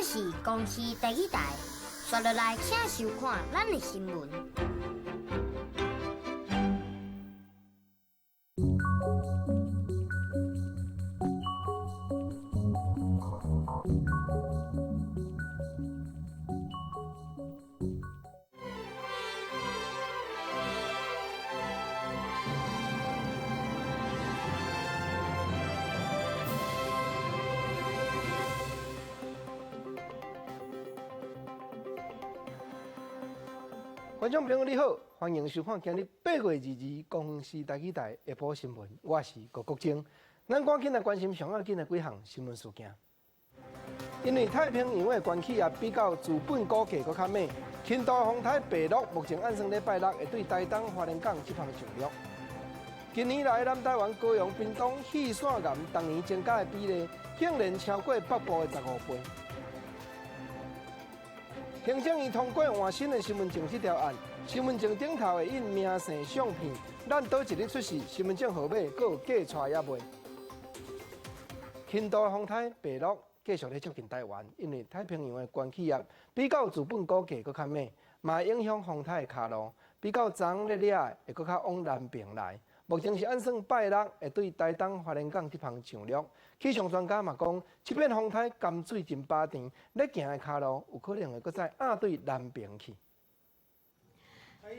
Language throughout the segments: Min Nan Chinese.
是公視台語台，紲落來請收看咱的新聞。觀眾朋友你好，歡迎收看今日8月22日公視台語台下晡新聞，我是郭國晶。咱趕緊來關心上要緊的幾項新聞事件。因為太平洋的懸氣壓比較資本估計閣較猛，輕度風颱白鹿目前按算禮拜六會對台東花蓮港這方上陸。近年來，南台灣高雄、屏東氣腺癌逐年增加的比例，竟然超過北部的15倍。行政院通過換新的身份證這條案，身份證頂頭會印名姓相片，咱佗一日出示身份證號碼，閣有假帶也袂。輕度風颱白鹿繼續咧接近台灣，因為太平洋的懸氣壓比較資本估計閣較猛，嘛會影響風颱的跤路，比較昨咧了會閣較往南爿來。目前是按算拜六會對台東花蓮港這方上陸。氣象專家嘛講，這片風颱甘水真飽甜，咧行的跤路有可能會閣再壓對南爿去。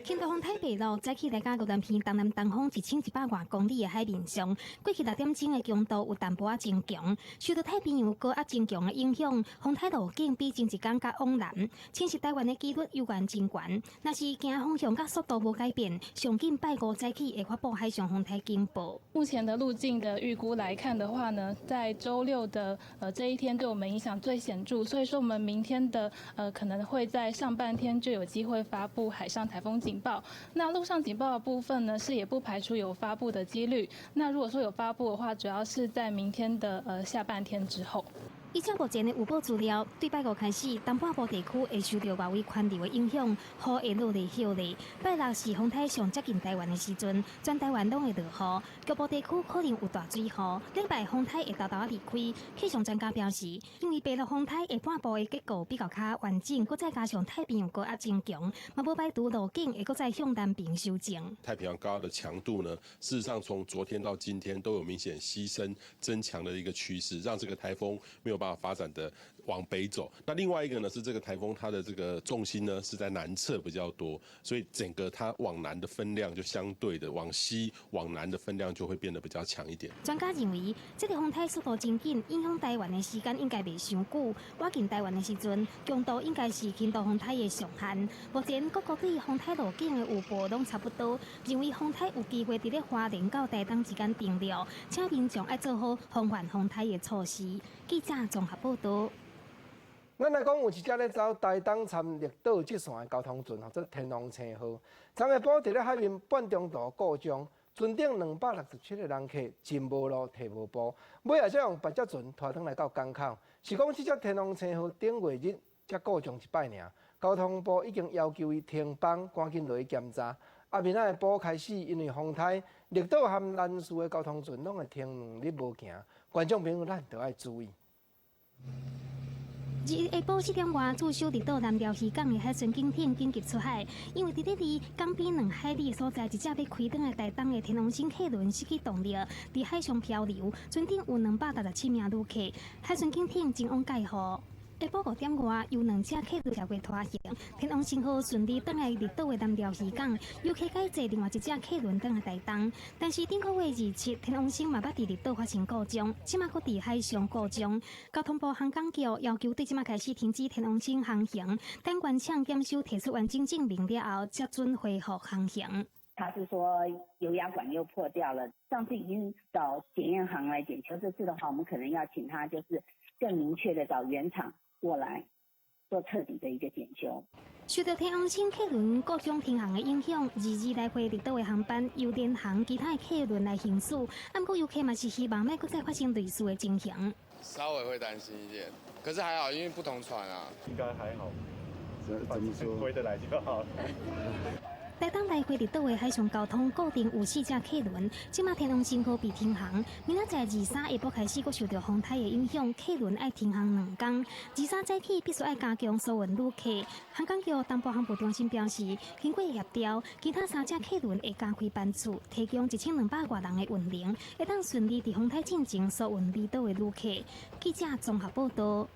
輕度風颱白鹿早起來到宜蘭縣東南東方1100外公里的海面上，過去6點鐘的強度有淡薄仔增強，受到太平洋高壓增強的影響，風颱路徑比前一工較往南，侵襲台灣的幾率猶原真懸。若是行方向佮速度無改變，上緊拜五早起會發布海上風颱警報。目前的路徑的預估來看的話呢，在週六的這一天對我們影響最顯著，所以說我們明天的可能會在上半天就有機會發布海上颱風警報。那陸上警報的部分呢，是也不排除有發布的幾率。那如果說有發布的話，主要是在明天的下半天之後。依照目前的預報資料，對拜五開始，東半部地區會受到外圍環流的影響，雨會落來歇咧。拜六是風颱上接近台灣的時陣，全台灣攏會落雨，局部地區可能有大水雨。禮拜風颱會沓沓仔離開。氣象專家表示，因為白鹿風颱下半部的結構比較較完整，閣再加上太平洋高壓增強，嘛無排除路徑會閣再向南爿修正。太平洋高壓的強度呢，事實上從昨天到今天都有明顯犧牲增強的一個趨勢，讓這個颱風沒有辦法發展的往北走。那另外一個呢，是這個颱風它的這個重心呢是在南側比較多，所以整個它往南的分量就相對的往西往南的分量就會變得比較強一點。專家認為，這個風颱速度真緊，影響台灣的時間應該袂傷久。倚近台灣的時陣，強度應該是輕度風颱的上限。目前各國對風颱路徑的預報攏差不多，認為風颱有機會佇咧花蓮到台東之間登陸，請民眾愛做好防範風颱的措施。記者綜合報道。咱來講，有一隻咧走台東參綠島這線的交通船，號做天王星號，昨下晡佇咧海面半中途故障，船頂267個人客真無路退無步，尾仔才用別隻船拖轉來到港口。是講這隻天王星號頂月日才故障一擺爾，交通部已經要求伊停班，趕緊落去檢查。啊，明仔下晡開始，因為風颱，綠島和蘭嶼的交通船攏會停兩日無行，觀眾朋友咱著愛注意。日下晡4點外，駐守綠島南寮漁港的海巡警艇緊急出海，因為佇咧離港邊2海里的所在，一隻欲開轉來台東的天王星客輪失去動力，佇海上漂流，船頂有267名旅客，海巡警艇前往蓋護。下晡5點外，由兩隻客輪協會拖行，天王星號順利轉來綠島的南寮漁港，遊客改坐另外一隻客輪轉來台東。但是頂個月27，天王星嘛捌佇綠島發生故障，這馬閣佇海上故障。交通部航港局要求對這馬開始停止天王星航行，等原廠檢修提出完整證明了後，才準恢復航行。他是說油壓管又破掉了，上次已經找檢驗行來檢修，這次的話，我們可能要請他就是更明確的找原廠過來做徹底的一個檢修。受到天王星客輪故障停航的影響，二二來回綠島的航班由聯航其他的客輪來行駛。毋過遊客嘛是希望莫閣再發生類似的情形。稍微會擔心一點，可是還好，因為不同船啊。應該還好，怎麼說？回得來就好了。台東來回離島的海上交通固定有四隻客輪，這馬天王星號被停航。明仔載23下晡開始，閣受著風颱的影響，客輪愛停航2工。23早起必須愛加強疏運旅客。航港局東部航務中心表示，經過協調，其他三隻客輪會加開班次，提供1200外人的運能，會當順利佇風颱進前疏運離島的旅客。記者綜合報道。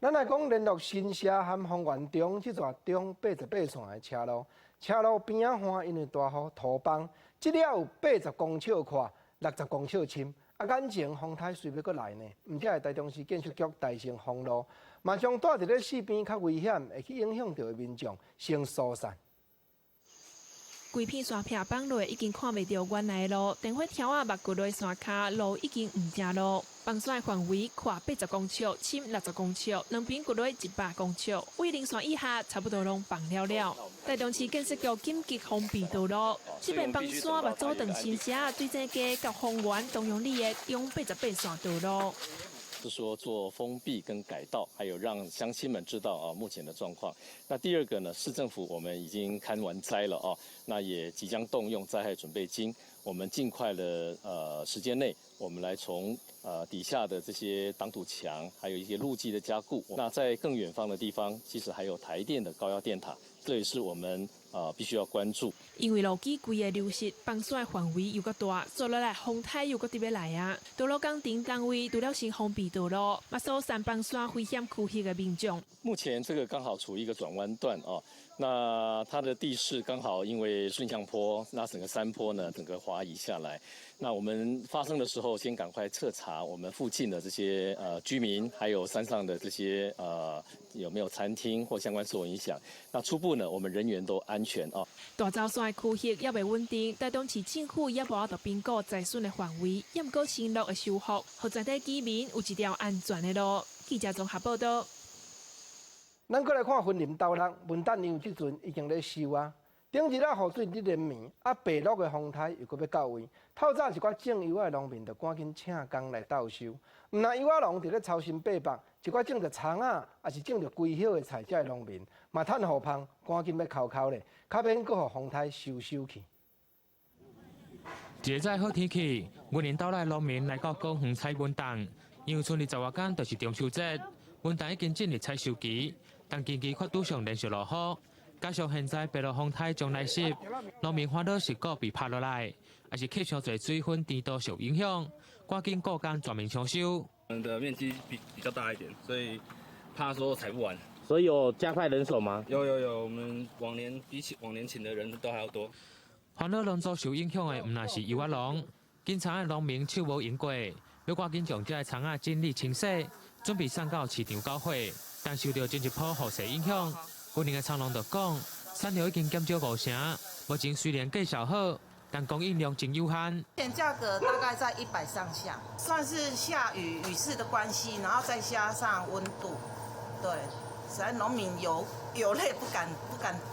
咱來講連絡新社和豐原中這座中88線的車路。車路邊仔岸因為大雨土崩，這了有80公尺闊、60公尺深。啊，眼前風颱隨欲閣來呢，毋只會台中市建設局大成封路，嘛將蹛佇咧四邊較危險，會去影響著的民眾先疏散。規片山壁崩落，已經看袂著原來的路。電火柱仔目骨落山跤，路已經毋正路。崩山的範圍闊80公尺，深60公尺，兩邊掘落100公尺，位靈山以下差不多攏崩了了。台中市建設局緊急封閉道路，這邊崩山嘛阻斷新社水井街佮豐原東陽里的中88線道路。是說做封閉跟改道，還有讓鄉親們知道啊目前的狀況。那第二個呢，市政府我們已經勘完災了哦，那也即將動用災害準備金，我們盡快的時間內，我們來從底下的這些擋土牆，還有一些路基的加固。那在更遠方的地方，其實還有台電的高壓電塔，這也是我們必須要關注。因為路基規个流失，崩山的範圍又閣大，煞落來風颱又閣特欲來啊！道路工程單位除了先封閉道路，嘛疏散崩山危險區域的民眾。目前這個剛好處於一個轉彎段哦，那它的地勢剛好因為順向坡，那整個山坡呢，整個滑移下來。那我們發生的時候，先趕快徹查我們附近的這些居民，還有山上的這些有沒有餐廳或相關受影響。那初步呢，我們人員都安全哦。大走山的區域猶未穩定，台中市政府也無法度評估災損的範圍，也毋過承諾會修復，予在地居民有一條安全的路。記者綜合報道。咱閣來看雲林斗六，文旦柚這陣已經咧收啊。頂日啊雨水咧連綿，啊白鷺的風颱又閣欲到位。透早一寡種柚仔的農民就趕緊請工來鬥收。毋但柚仔農佇咧操心八百，一寡種著蔥仔，抑是種著歸葉的菜，這的農民嘛趁雨芳，趕緊欲摳摳咧，較免閣予風颱收收去。一个早好天氣，雲林斗六農民來到果園採文旦，因為賰20外工就是中秋節，文旦已經進入採收期，但近期卻拄上連續落雨，加上現在白鷺風颱將來襲，農民煩惱是果被拍落來，抑是吸傷濟水分甜度受影響，趕緊僱工全面搶收。我們的面積比較大一點，所以怕說採不完。所以有加派人手嗎？有有有，我們往年比起往年請的人都還要多。煩惱農作受影響的，毋但是柚仔農，緊蔥的農民手無閒過，欲趕緊將這个蔥仔整理清洗，準備送到市場交貨。但受著前一波雨勢影響，雲林的蔥農就講，產量已經減少5成。目前雖然價數好，但供應量真有限。目前價格大概在100上下，算是下雨雨勢的關係，然後再加上溫度，對，實在農民有淚不敢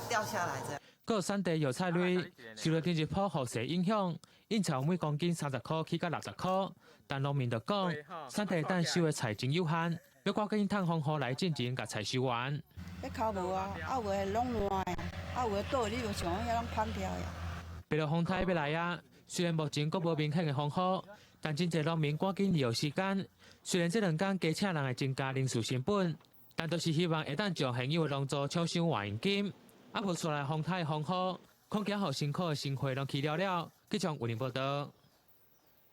掉下來這樣。閣產地藥菜類受著前一波雨勢影響，胤草每公斤30箍起到60箍，但農民就講，產地等收的菜真有限，欲趕緊趁風雨來進前共菜收完。彼口無啊，啊有的攏爛的，啊有的倒你無像遐攏芳掉呀。白鷺風颱欲來啊，雖然目前閣無明顯的風雨，但真濟農民趕緊利用時間。雖然這兩工加請人會增加人事成本，但都是希望會當將現有的農作搶收換現金。啊，無出來風颱風雨，恐驚予辛苦的生活攏去了了。記者雲林報道。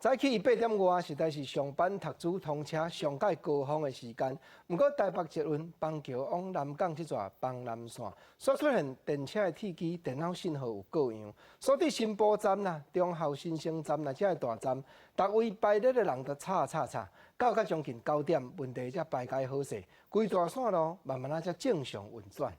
早起8點外，實在是上班讀書通車上蓋高峰的時間。毋過台北捷運板橋往南港這逝板南線所出現電車的鐵機電腦信號有過樣，所以新埔站啦、忠孝新生站啦這个大站，逐位排列的人都吵吵吵，到較將近9點，問題才排解好勢，規大線路慢慢仔才正常運轉。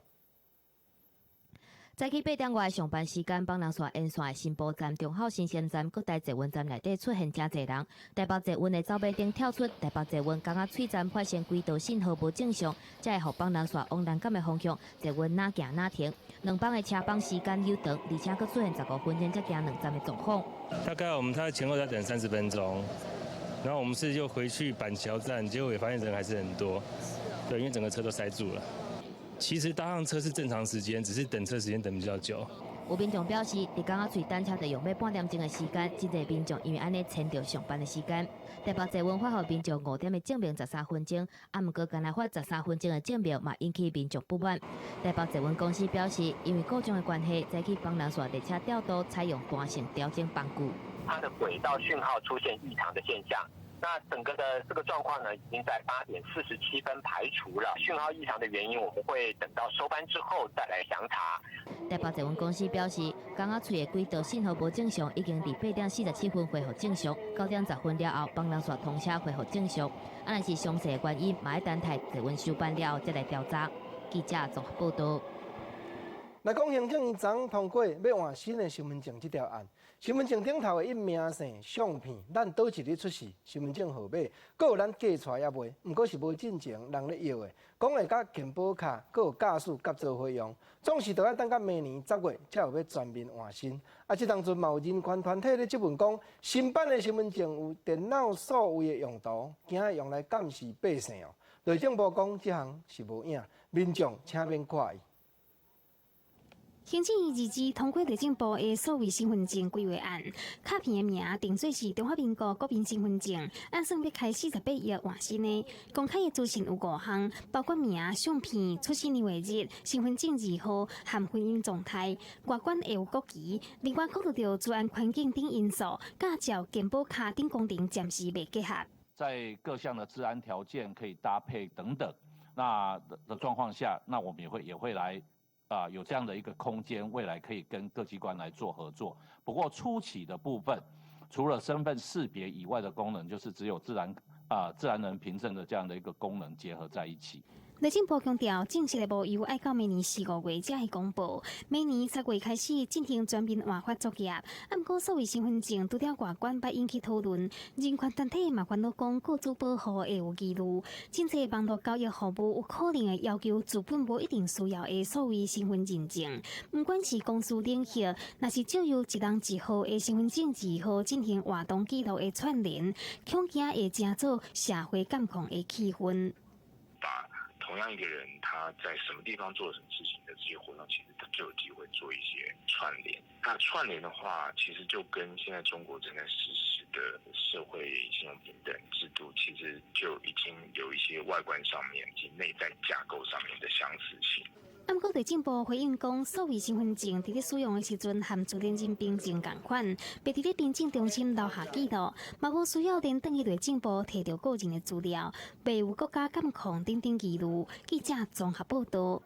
早起8點外上班時間，板南線沿線的新埔站、忠孝新生站、閣台捷運站內底出現誠濟人。台北捷運的走馬燈跳出，台北捷運江仔翠站發生軌道信號無正常，才會予板南線往南港的方向捷運若行若停。兩班的車班時間有長，而且閣出現15分鐘才行兩站的狀況。大概我們他前後在等30分鐘，然後我們是又回去板橋站，結果也發現人還是很多，對，因為整個車都塞住了。其實搭上車是正常時間，只是等車時間等比較久。有民眾表示，佇港仔喙等車就用欲半點鐘的時間，真濟民眾因為按呢延著上班的時間。台北捷運發予民眾5點的證明13分鐘，啊，毋過干焦發13分鐘的證明嘛引起民眾不滿。台北捷運公司表示，因為故障的關係，早起板南線列車調度採用彈性調整班距。它的軌道訊號出現異常的現象。那整個的這個狀況呢，已經在8點47分排除了訊號異常的原因，我們會等到收班之後再來詳查。台北捷運公司表示，港仔喙的軌道信號無正常，已經佇8點47分恢復正常，9點10分了後，板南線通車恢復正常。啊，若是詳細的原因，嘛愛等待捷運收班了後再來調查。記者綜合報道。來講，行政院昨通過欲換新的身份證這條案，身份證頂頭會印名姓相片，咱佗一日出示身份證號碼，閣有咱寄出來猶未，毋過是無進前人咧要的，講會佮健保卡，閣有駕駛合做伙用，總是著愛等到明年10月才有欲全面換新。啊，這當陣嘛有人權團體咧質問講，新版的身份證有電腦數位的用途，驚會用來監視百姓哦。內政部講這項是無影，民眾請免掛意。行政院二日通過內政部的數位身份證規劃案，卡片的名定做是中華民國國民身份證，按算欲開48億換新的。公開的資訊有五項，包括名、相片、出生年月日、身份證字號和婚姻狀態。外觀會有國旗，另外考慮著資安環境等因素，佮照健保卡等功能暫時未結合。在各項的資安條件可以搭配等等，那的狀況下，那我們也會來。啊，有這樣的一個空間，未來可以跟各機關來做合作。不過初期的部分，除了身份識別以外的功能，就是只有自然人憑證的這樣的一個功能結合在一起。內政部強調，正式的模樣愛到明年四五月才會公布。明年10月開始進行全面換發作業。啊，毋過數位身份證除了外觀欲引起討論，人權團體嘛煩惱講，個資保護會有疑慮。真濟網路交易服務有可能會要求資本無一定需要的數位身份認證。毋管是公司領域，若是借由一人一號的身份證字號進行活動記錄的串聯，恐驚會成做社會監控的氣氛。把同樣一個人，他在什麼地方做什麼事情的這些活動，其實他就有機會做一些串聯。那串聯的話，其實就跟現在中國正在實施的社會信用評等制度，其實就已經有一些外觀上面及內在架構上面的相似性。毋過內政部回應講，數位身份證佇咧使用的時陣，和自然人憑證仝款，袂佇咧憑證中心留下記錄，嘛無需要連轉去內政部提著個人的資料，袂有國家監控等等疑慮。記者綜合報道。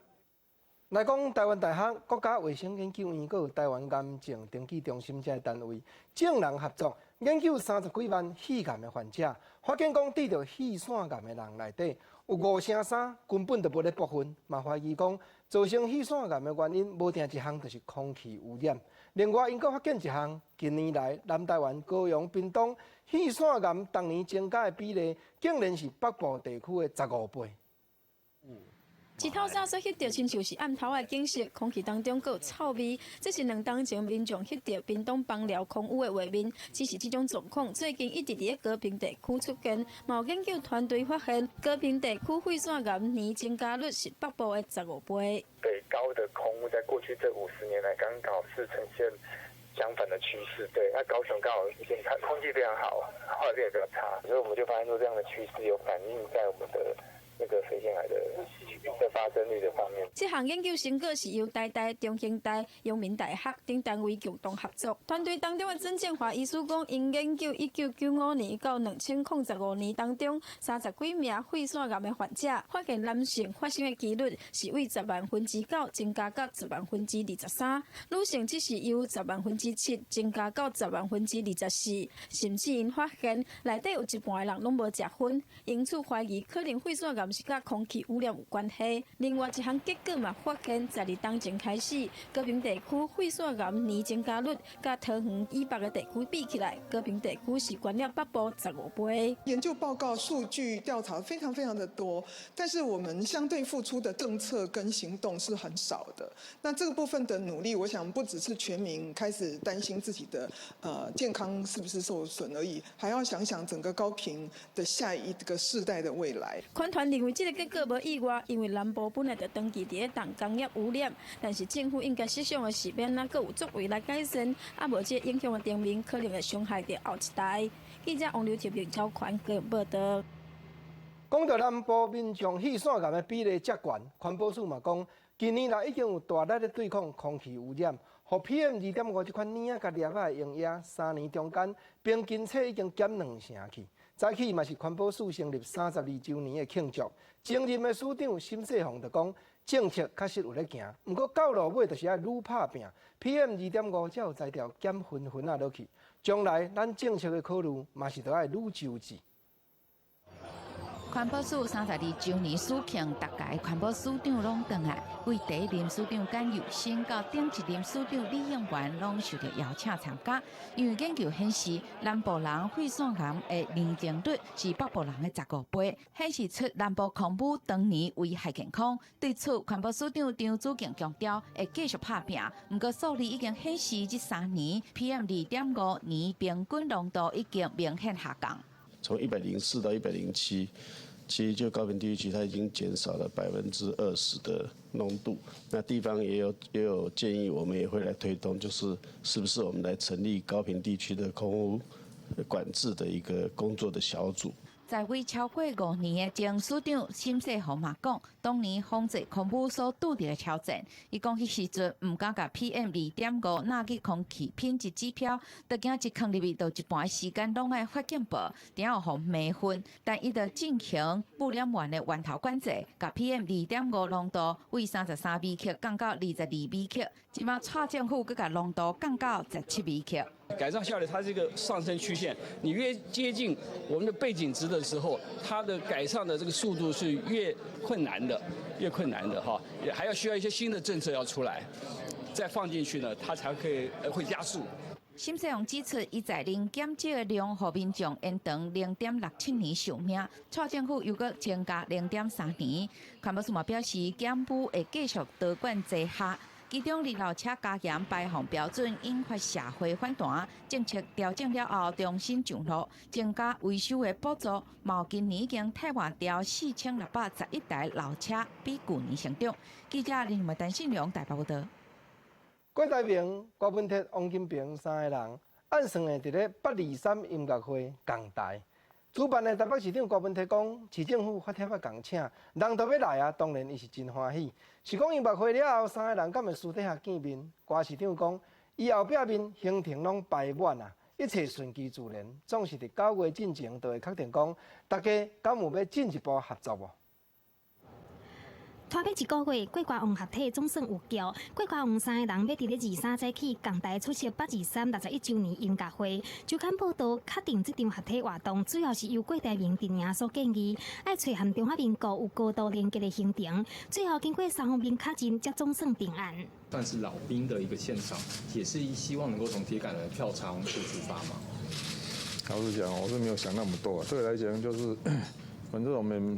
來講，臺灣大學國家衛生研究院，閣有臺灣癌症登記中心這个單位，眾人合作研究30幾萬肺癌的患者，發現講得著肺腺癌的人內底有5成3根本就無咧駁糞，嘛懷疑講造成肺腺癌的原因，無定一項就是空氣污染。另外，𪜶閣發現一項，近年來南台灣高雄、屏東肺腺癌逐年增加的比例，竟然是北部地區的15倍。日透早所翕著，親像是暗頭的景色，空氣當中閣有臭味。這是兩冬前民眾翕著屏東枋寮空污的畫面。只是這種狀況最近一直佇咧高屏地區出現。嘛有研究團隊發現，高屏地區肺腺癌年增加率是北部的15倍。北高的空污在過去這50年來，剛好是呈現相反的趨勢。對，那高雄剛好健康，空氣非常好，後來變得比較差，所以我們就發現說這樣的趨勢有反映在我們的那個肺腺癌的發生率的方面。這項研究成果是由台大、中興大、陽明大學等單位共同合作。團隊當中的曾建華醫師講，𪜶研究1995年到2015年當中，30幾名肺腺癌的患者，發現男性發生的幾率是為9/10增加到23/10，女性則是由7/10增加到24/10。甚至𪜶發現內底有一半的人攏無食薰，因此懷疑可能肺腺癌是佮空氣污染有關係。另外一項結果嘛，發現12冬前開始，高屏地區肺腺癌年增加率，佮桃園以北的地區比起來，高屏地區是懸了北部15倍。研究報告數據調查非常非常的多，但是我們相對付出的政策跟行動是很少的。那這個部分的努力，我想不只是全民開始擔心自己的健康是不是受損而已，還要想想整個高屏的下一個世代的未來。寬團認為。為這个結果無意外，因為南部本來就長期佇咧重工業污染，但是政府應該設想的是欲按怎閣有作為來改善，啊無這個影響的頂面可能會傷害著後一代。記者王劉鐵平、趙寬報導。講到南部民眾肺腺癌的比例遮懸，環保署嘛講，近年來已經有大力咧對抗空氣污染，予 PM 2.5這款奶仔佮粒仔的溶液，3年中間平均測已經減2成去。早起嘛是環保署成立32週年的慶祝，前任的署長沈世宏就講，政策確實有咧行，毋過到落尾就是愛愈拍拚，PM 2.5才有才調減分分仔落去。將來咱政策的考慮嘛是著愛愈周至。環保署32週年署慶，逐屆環保署長攏轉來，為第一任署長簡又新到頂一任署長李應元攏受著邀請參加。因為研究顯示，南部人肺腺癌的年輕率是北部人的15倍，顯示出南部空污長年危害健康。對此，環保署長張子敬強調，會繼續拍拚。毋過數字已經顯示，這3年 PM 2.5年平均濃度已經明顯下降。從104到107，其實就高屏地區，它已經減少了20%的濃度。那地方也有建議，我們也會來推動，就是是不是我們來成立高屏地區的空污管制的一個工作的小組。在位超過5年的前署長沈世宏嘛講，當年防治空污所拄著的挑戰，伊講彼時陣毋敢共 PM 2.5納入空氣品質指標，就驚一囥入去，就一半時間攏愛發警報，定予予罵昏。但伊就進行污染源的源頭管制，共 PM 2.5濃度為33微克降到22微克，這馬蔡政府閣共濃度降到17微克。改善效率，它是一個上升曲線，你越接近我們的背景值的時候，它的改善的這個速度是越困難的，越困難的哈，也還要需要一些新的政策要出來，再放進去呢，它才可以會加速。沈世宏指出，伊在任減少的量，予民眾延長0.67年壽命，蔡政府又閣增加0.3年。環保署嘛表示，減污會繼續多管齊下。其中，二老車加嚴排放標準，引發社會反彈。政策調整了後，重新上路，增加維修的補助。嘛今年已經替換掉4611台老車，比舊年成長。記者林麥陳信良台北報導。郭台銘、郭文鐵、王金平三个人按算會佇咧823音樂會仝台。主辦的台北市長郭文鐵講，市政府發帖仔共請，人都欲來啊，當然伊是真歡喜。是講音樂會了後，三个人敢會私底下見面？郭市長講，伊後壁面行程攏排滿啊，一切順其自然。總是佇9月進前就會確定講，大家敢有欲進一步合作無？拖欲一個月，郭歌王合體總算有叫。郭歌王三个人欲佇咧23早起仝台出席823 61週年音樂會。周刊報導，確定這場合體活動，主要是由郭台銘陣營所建議，愛揣和中華民國有高度連結的行程。最後經過三方面確認，才總算定案。算是老兵的一個現場，也是希望能夠從鐵桿的票倉做出發嘛。老實講，我是沒有想那麼多。對我來講，就是反正我們。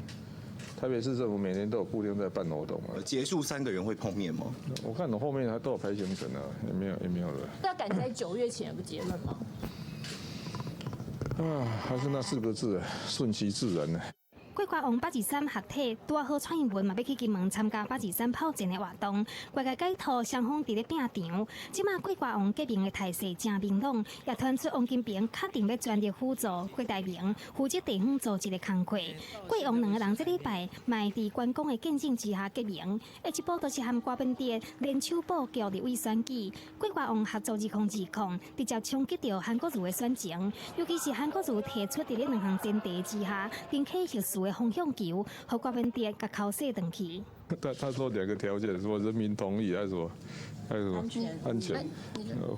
台北市政府每年都有固定在辦活動嘛。結束三個人會碰面嗎？我看我後面還都有排行程啊，也沒有也沒有了。要趕在9月前有個結論嗎？啊，還是那四個字，順其自然呢。郭歌王823合體，拄仔好蔡英文嘛欲去金門參加823炮戰的活動，外界解套雙方佇咧拚場。這馬郭歌王結盟的態勢誠明朗，也傳出王金平確定欲全力輔助郭台銘，負責地方組織的工課。郭王兩个人這禮拜嘛會佇關公的見證之下結盟，下一步就是和郭文哲聯手布局立委選舉。郭歌王合作2020，直接衝擊著韓國瑜的選情，尤其是韓國瑜提出佇咧兩項前提之下，重啟核四的風向球，予郭文哲共剾洗轉去。他說兩個條件，說人民同意，還是什麼？還是什麼？安全。安全。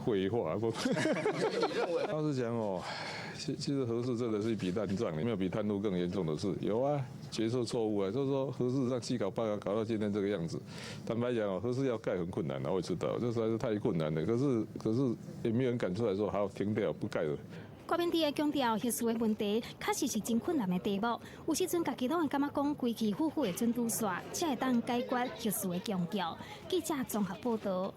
廢話不？老實講哦，其實核四真的是一筆爛賬，沒有比貪污更嚴重的事。有啊，決策錯誤啊，就是說核四讓七搞八搞搞到今天這個樣子。坦白講哦，核四要蓋很困難啊，我也知道，這實在是太困難了。可是也沒有人敢出來說好停掉不蓋了。郭文哲強調，核四的問題確實是真困難的題目。有時陣家己攏會感覺講，規氣呼呼的準拄煞，才會當解決核四的僵局。記者綜合報導。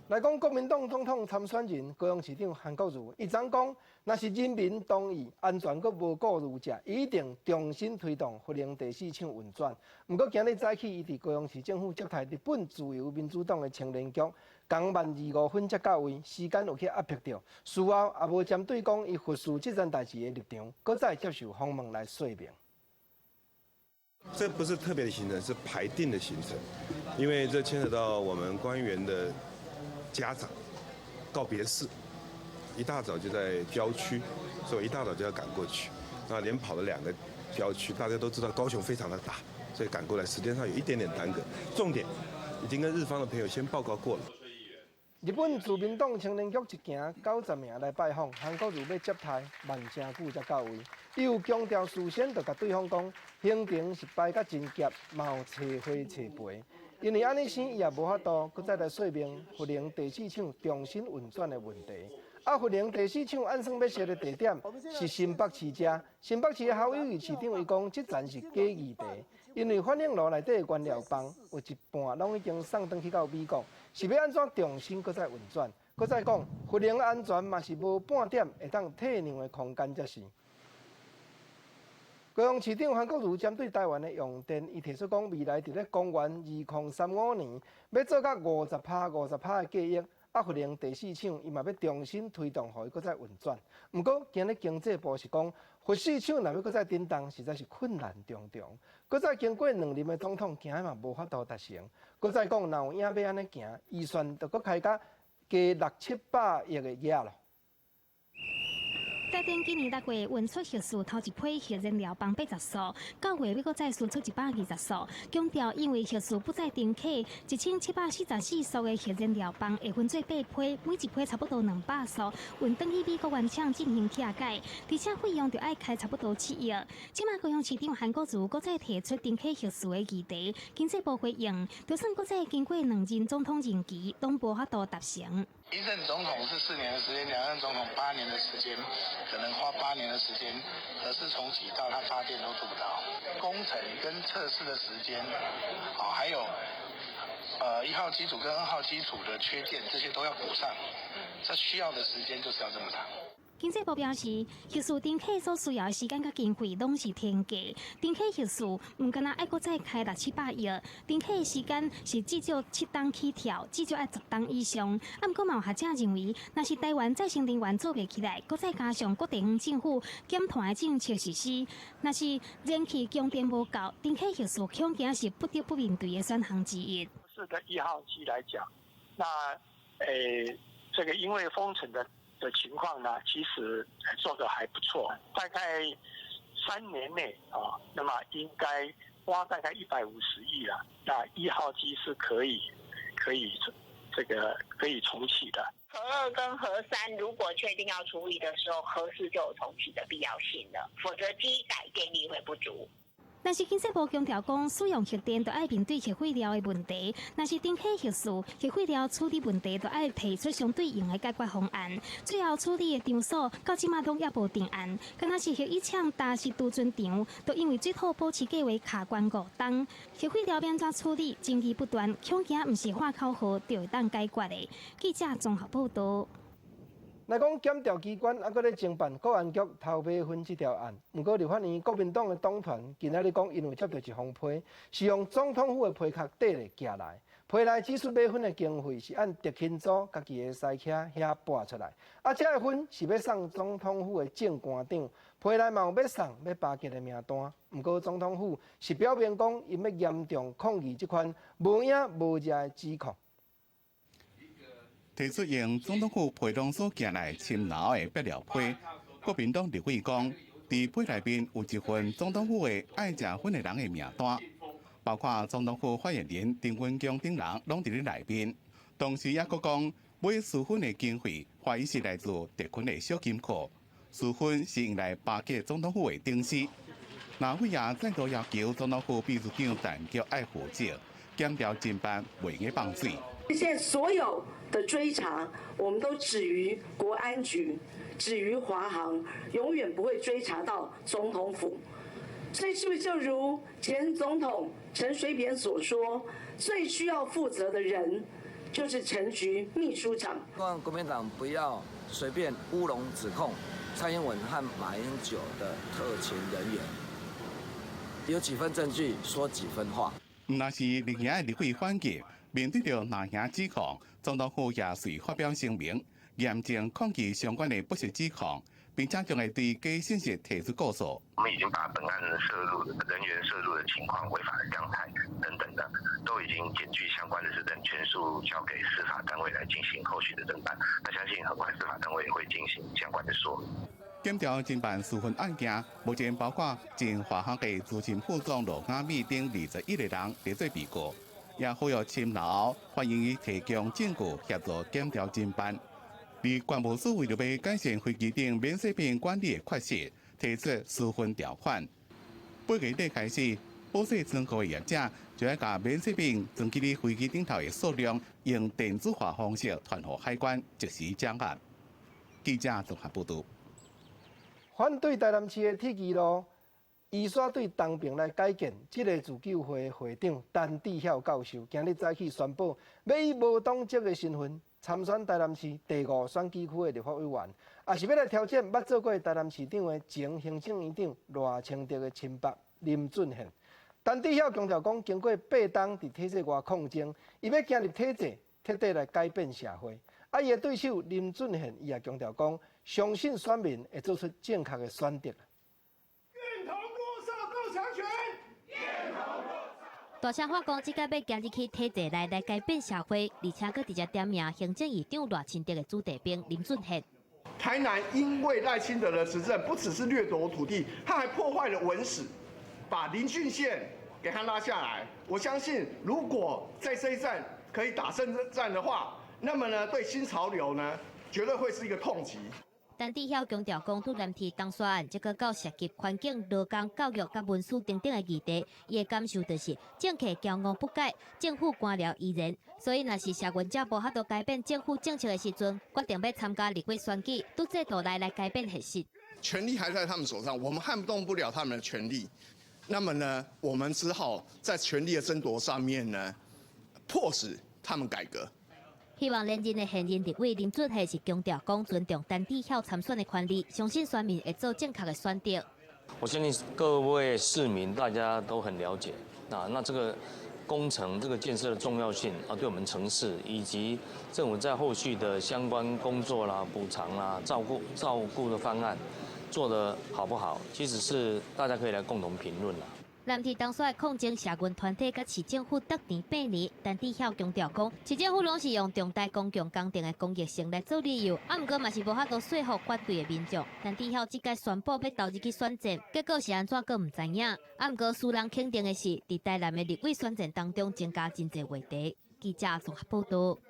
來講國民黨總統參選人高雄市長韓國瑜，伊昨講，若是人民同意安全閣無顧慮者，伊一定重新推動核能第四廠運轉。毋過今日早起，伊佇高雄市政府接待日本自由民主黨的青年局，仝慢25分才到位，時間有去壓迫著。事後也無針對講伊核四這件代誌的立場，閣再接受訪問來說明。這不是特別的行程，是排定的行程，因為這牽扯到我們官員的家長告別式，一大早就在郊區，所以一大早就要趕過去。那連跑了兩個郊區，大家都知道高雄非常的大，所以趕過來時間上有一點點耽擱。重點已經跟日方的朋友先報告過了。日本自民黨青年局一行90名來拜訪，韓國瑜欲接待，慢誠久才到位。伊有強調事先就共對方講，行程是排甲真夾，嘛有揣貨揣陪。因為按呢生，伊也無法度，閣再來說明核能第四廠重新運轉的問題。啊，核能第四廠按算欲設的地點是新北市遮，新北市的侯友宜市長伊講，這層是假議題，因為反應爐內底的原料棒有一半攏已經送轉去到美國，是欲按怎重新閣再運轉？閣再講，核能安全嘛是無半點會當退讓的空間才是。高雄市長韓國瑜針對台灣的用電，伊提出講未來佇咧公元2035年，欲做到50趴50趴的計劃。啊，核能第四廠伊嘛欲重新推動，予伊閣再運轉。毋過今日經濟部是講，核四廠若欲閣再振動，實在是困難重重。閣再經過兩任的總統，驚嘛無法度達成。閣再講，若有影欲按呢行，預算就閣開甲加六七百億的額咯。台電今年6月運出核四頭一批核燃料棒80束，9月欲閣再輸出120束。強調因為核四不再停啟，1744束的核燃料棒會分做八批，每一批差不多200束，運轉去美國原廠進行拆解，而且費用就愛開差不多7億。這馬高雄市長韓國瑜閣再提出重啟核四的議題，經濟部回應，就算閣再經過兩任總統任期，攏無法度達成。一任總統是4年的時間，兩任總統八年的時間，可能花八年的時間，核四重啟到它發電都做不到。工程跟測試的時間，啊，還有，1號機組跟2號機組的缺電，這些都要補上，這需要的時間就是要這麼長。經濟部表示，核四重啟所需要的時間佮經費攏是天價。重啟核四毋干焦愛閣再開六七百億，重啟的時間是至少7冬起跳，至少愛10冬以上。啊，毋過嘛有學者認為，若是台灣再生能源做袂起來，閣再加上各地方政府減碳的政策實施，若是燃氣供電無夠，重啟核四恐驚是不得不面對的選項之一。四個1號機來講，那這個因為封存的情況呢，其實做得還不錯，大概3年內啊，那麼應該花大概150億啦，那1號機是可以重啟的。核二跟核三如果確定要處理的時候，核四就有重啟的必要性了，否則機改電力會不足。但是經濟部強調講，使用核電就愛面對核廢料的問題。若是重啟核四，核廢料處理問題就愛提出相對應的解決方案。最後處理的場所到這馬攏猶無定案。敢若是核一廠大石貯存場，都因為水土保持計劃卡關5冬，核廢料欲按怎處理，爭議不斷，恐驚毋是喊口號就會當解決的。記者綜合報導。來講，檢調機關猶閣咧偵辦國安局偷買粉這條案，毋過立法院國民黨的黨團今仔日講，𪜶有接著一封批，是用總統府的批殼綴咧寄來，批內指出買粉的經費是按特勤組家己的私車遐撥出來，啊，這个粉是欲送總統府的正官長，批內嘛有欲送欲巴結的名單，毋過總統府是表明講，𪜶欲嚴重抗議這款無影無跡的指控。提出用總統府批廊所寄來深藍的白料批，國民黨立委講，佇批內面有一份總統府的愛食粉的人的名單，包括總統府發言人陳文恭等人攏佇咧內面。同時猶閣講，買私粉的經費懷疑是來自特勤的小金庫，私粉是用來巴結總統府的頂司。藍委也再度要求總統府秘書長陳菊愛負責，檢調偵辦袂用放水。現在所有的追查，我們都止於國安局，止於華航，永遠不會追查到總統府。所以，是不是就如前總統陳水扁所說，最需要負責的人就是陳菊秘書長。希望國民黨不要隨便烏龍指控蔡英文和馬英九的特勤人員，有幾分證據說幾分話。毋但是綠營的立委反擊，面對著藍營指控，總統府也隨發表聲明，嚴正抗議相關的不實指控，並且將會對假信息提出告訴。我們已經把本案涉入人員涉入的情況、違法的樣態等等的，都已經檢具相關的事證，全數交給司法單位來進行後續的偵辦。那相信很快司法單位也會進行相關的說明。檢調偵辦私分案件，目前包括前華航的資深副總羅雅美等21個人列做被告，也呼籲深藍歡迎伊提供證據協助檢調偵辦。而關務署為著欲改善飛機頂免稅品管理的缺失，提出私分條款。8月底開始，保稅倉庫的業者就愛共免稅品裝佇咧飛機頂頭的數量，用電子化方式傳予海關，即時掌握。記者綜合報導。反對台南市的鐵支路，移徙對東爿來改建，這个自救會會長陳智曉教授，今日早起宣布，欲以無黨籍的身份參選台南市第五選舉區的立法委員，也是欲來挑戰捌做過台南市長的前行政院長賴清德的親爸林俊憲。陳智曉強調講，經過8冬佇體制外抗爭，伊欲行入體制，徹底來改變社會。啊，伊的對手林俊憲，伊也強調講，相信選民會做出正確的選擇。認同郭少夠強權。大聲喊講，這擺欲行入去體制內來改變社會，而且閣直接點名行政院長賴清德的子弟兵林俊憲。台南因為賴清德的執政，不只是掠奪土地，他還破壞了文史，把林俊憲給他拉下來。我相信，如果在這一戰可以打勝戰的話，那麼呢，對新潮流呢，絕對會是一個痛擊。陳智曉強調講，對南鐵東沙案，這個到涉及環境、勞工、教育佮文史等等的議題，伊的感受就是政客驕傲不改，政府官僚依然。所以，若是社運者無法度改變政府政策的時陣，決定欲參加立委選舉，佇制度內來改變現實。權力還在他們手上，我們撼動不了他們的權力。那麼呢，我們只好在權力的爭奪上面呢，迫使他們改革。希望連任的現任立委林俊憲是強調講尊重陳智曉參選的權利，相信選民會做正確的選擇。我相信各位市民大家都很了解，那這個工程這個建設的重要性啊，對我們城市以及政府在後續的相關工作啦、補償啦、照顧的方案做得好不好，其實是大家可以來共同評論啦。南鐵東沙的抗爭社運團體佮市政府鬥纏8年，陳智曉強調講，市政府攏是用重大公共工程的公益性來做理由，啊，毋過嘛是無法度說服反對的民眾。陳智曉這擺宣布欲投入去選戰，結果是按怎閣毋知影。啊，毋過使人肯定的是，佇台南的立委選戰當中增加真濟話題。記者綜合報導。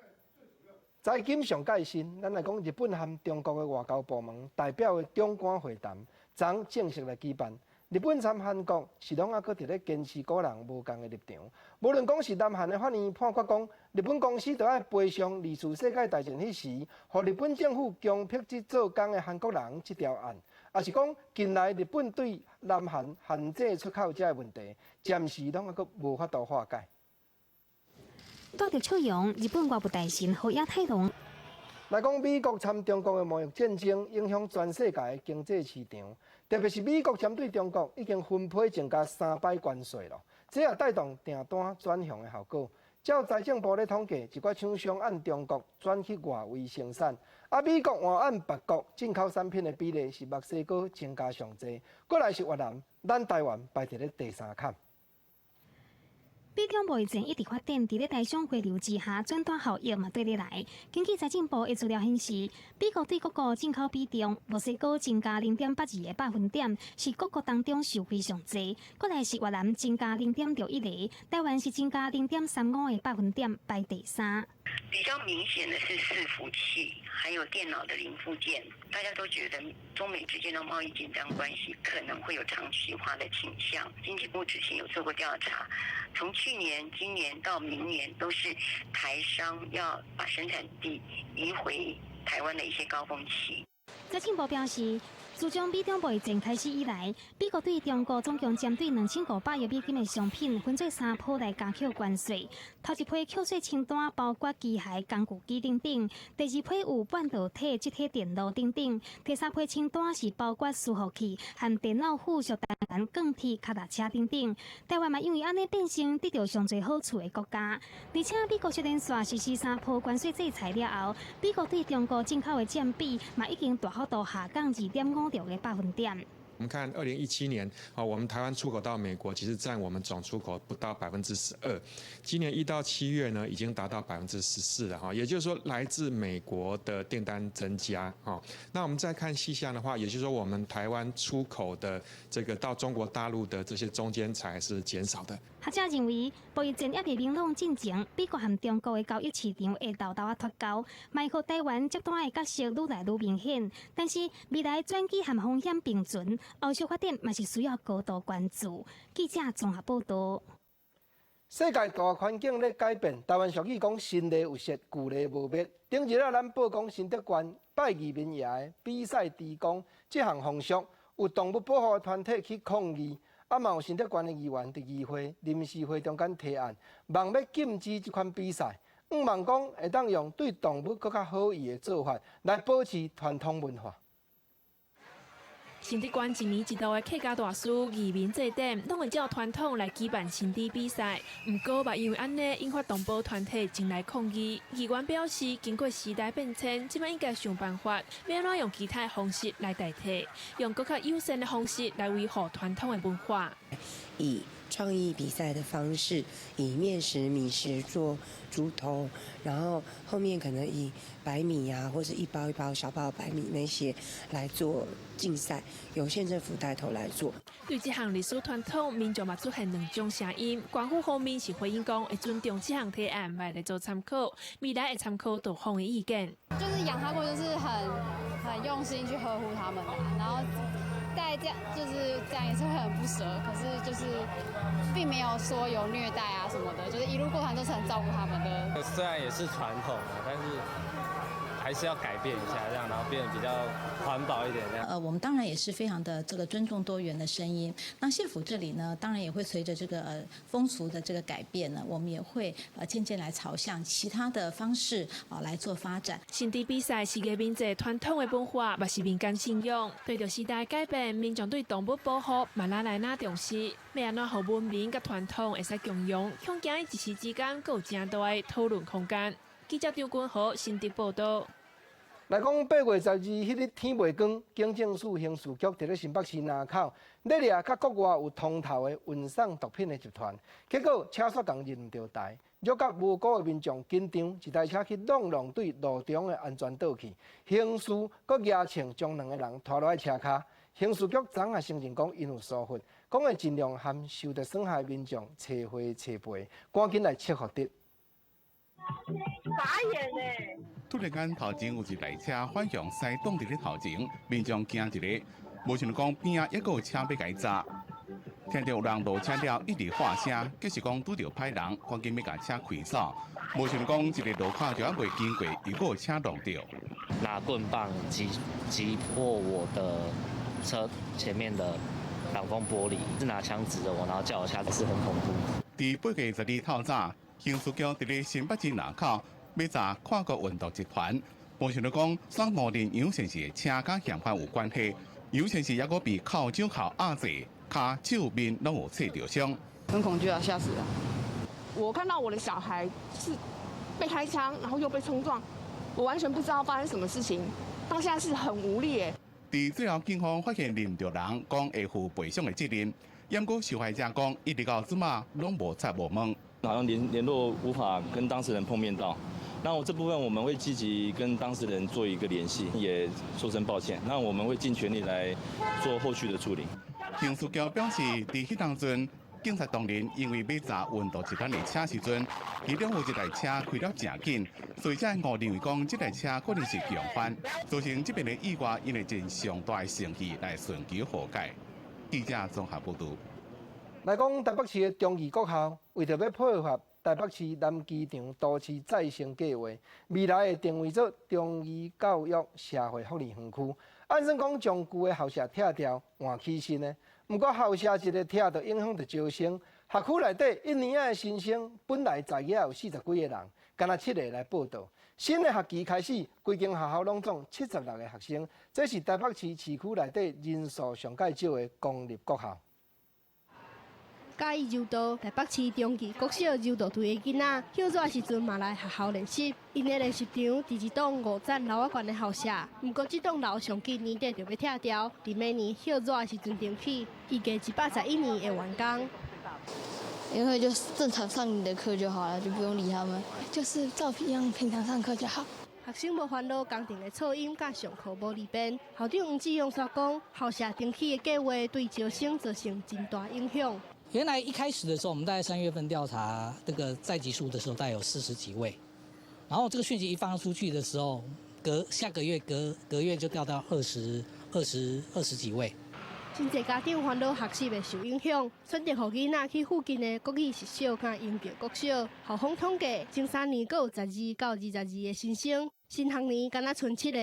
財經上蓋新，咱來講日本和中國的外交部門代表的長官會談，昨正式來舉辦。日本參韓國是攏猶閣佇咧堅持古人無仝的立場。無論講是南韓的法院判決講，日本公司著愛賠償二次世界大戰彼時，予日本政府強迫去做工的韓國人這條案，抑是講近來日本對南韓限制出口這个問題，暫時攏猶閣無法度化解。帶著笑容，日本外務大臣河野太郎。來講美國參中國的貿易戰爭，影響全世界的經濟市場，特別是美國針對中國已經分批增加三擺關稅囉，這也帶動訂單轉向的效果。照財政部咧統計，一寡廠商按中國轉去外圍生產，啊，美國換按別國進口產品的比例是墨西哥增加上濟，過來是越南，咱台灣排佇咧第三坎。美中貿易戰一直發展，佇咧台商回流之下，轉單效應嘛綴咧來。根據財政部的資料顯示，美國對各國進口比重，墨西哥增加0.82個百分點，是各國當中受惠上濟。過來是越南增加0.61個，台灣是增加0.35個百分點，排第三。比較明顯的是伺服器，還有電腦的零附件，大家都覺得中美之間的貿易緊張關係可能會有長期化的傾向。經濟部之前有做過調查，從去年、今年到明年都是台商要把生產地移回台灣的一些高峰期。財政部表示，自從美中貿易戰開始以來，美國對中國總共針對2500億美金的商品分做三波來加扣關稅。頭一批扣稅清單包括機械、工具機等等；第二批有半導體、積體電路等等；第三批清單是包括伺服器和電腦附屬單元、鋼鐵、腳踏車等等。台灣嘛，因為按呢變成得著上濟好處的國家。而且美國連續實施三波關稅制裁了後，美國對中國進口的佔比嘛已經大幅度下降2.56個百分點。我們看2017年，啊，我們台灣出口到美國，其實佔我們總出口不到12%。今年1到7月呢，已經達到14%了，哈，也就是說，來自美國的訂單增加，哈。那我們再看細項的話，也就是說，我們台灣出口的這個到中國大陸的這些中間材是減少的。學者認為，貿易戰猶未明朗進前，美國和中國的交易市場會沓沓仔脫鈎，賣予台灣接單的角色愈來愈明顯。但是未來轉機和風險並存，後續發展嘛是需要高度關注。記者綜合報道。世界大環境咧改變，台灣俗語講新禮有失，舊禮無滅。頂日啊，咱報講新竹縣拜義民爺的比賽豬公這項風俗，有動物保護團體去抗議，啊嘛有新竹縣的議員佇議會臨時會中間提案，望欲禁止這款比賽，向望講會當用對動物閣較好意的做法來保持傳統文化。新竹縣一年一度的客家大師義民祭典，攏會照傳統來舉辦神豬比賽。毋過，嘛因為按呢引發動保團體前來抗議。議員表示，經過時代變遷，這擺應該想辦法，欲按怎用其他的方式來代替，用閣較友善的方式來維護傳統的文化。以創意比賽的方式，以麵食、米食做豬頭，然後後面可能以白米啊，或者一包一包小包白米那些來做競賽，由縣政府帶頭來做。對這項歷史傳統，民眾嘛出現兩種聲音。官府方面是回應講，會尊重這項提案，嘛來做參考，未來會參考多方的意見。就是養它過，就是很用心去呵護他們的，然後。帶這樣就是這樣也是會很不捨，可是就是並沒有說有虐待啊什麼的，就是一路過程都是很照顧他們的。雖然也是傳統啊，但是還是要改變一下，這樣然後變得比較環保一點。這樣。我們當然也是非常的這個尊重多元的聲音。那縣府這裡呢，當然也會隨着這個風俗的這個改變呢，我們也會漸漸來朝向其他的方式啊來做發展。神豬比賽是義民祭傳統的文化，嘛是民間信仰。隨著時代改變，民眾對動物保護嘛愈來愈重視。欲按怎予文明佮傳統會使共融，恐驚一時之間閣有誠大的討論空間。記者張君豪新竹報道。來講8月12彼日天未光，警政署刑事局佇咧新北市林口，咧掠佮國外有通頭的運送毒品的集團，結果車煞共認毋著台，惹甲無辜的民眾緊張，一台車去挵挵對路中的安全島去，刑事閣舉槍將兩个人拖落來車跤。刑事局昨昏承認講𪜶有疏忽，講會盡量和受著損害民眾找回找賠，趕緊來切予得。傻眼欸！突然間頭前有一台車反向駛擋佇咧頭前，民眾驚一下，無想講邊仔猶閣有車欲共伊軋。聽著有人落車了，一直喝聲，計是講拄著歹人，趕緊欲共車開走。無想講一个路口就猶未經過，又閣有車挵著。拿棍棒擊破我的車前面的擋風玻璃，是拿槍指著我，然後叫我下車，是很恐怖。佇8月12透早，刑事局佇咧新北市林口欲查跨國運毒集團，無想著講，煞誤認楊先生的車佮嫌犯有關係，楊先生猶閣被銬手銬壓制，跤手面攏有切著傷。很恐懼啊，嚇死了！我看到我的小孩是被開槍，然後又被衝撞，我完全不知道發生什麼事情，當下是很無力誒。佇最後，警方發現認著人，講會負賠償的責任。毋過受害者講，一直到這馬攏無插無問，好像聯絡無法跟當事人碰面到。那我這部分我們會積極跟當事人做一個聯繫，也說聲抱歉。那我們會盡全力來做後續的處理。刑事局表示，佇彼當陣，警察當年因為欲查運毒集團的車時陣，其中有一台車開了誠緊，所以才誤認為講這台車可能是共犯，造成這邊的意外，𪜶會盡上大的誠意來尋求和解。記者綜合報道。來講台北市的忠義國校，為著欲配合台北市南機場都市再生計畫，未來會定位做忠義教育社會福利園區。按算講將舊的校舍拆掉，換起新的。毋過校舍一个拆，就影響著招生。學區內底一年仔的新生本來在野有四十幾个人，干焦七个來報到。新的學期開始，規間學校攏總76個學生，這是台北市市區內底人數上蓋少的公立國校。嘉義柔道台北市中義國小柔道隊的囡仔，歇熱時陣嘛來學校練習。𪜶的練習場佇一棟五層樓仔懸的校舍，毋過這棟樓上緊年底就欲拆掉，佇明年歇熱時陣重起，預計111年會完工。因為就正常上你的課就好了，就不用理他們，就是照一樣平常上課就好。學生無煩惱工程的噪音，佮上課無利便。校長黃志勇煞講，校舍重起的計畫對招生造成真大影響。原來一開始的時候，我們大概3月份調查這個在籍數的時候，大概有40幾位。然後這個訊息一發出去的時候，隔下個月隔隔月就掉到二十幾位。真濟家長煩惱學習會受影響，選擇予囡仔去附近的國語實小佮英橋國小。校方統計，前3年閣有12到22個新生，新學年干焦賰七個，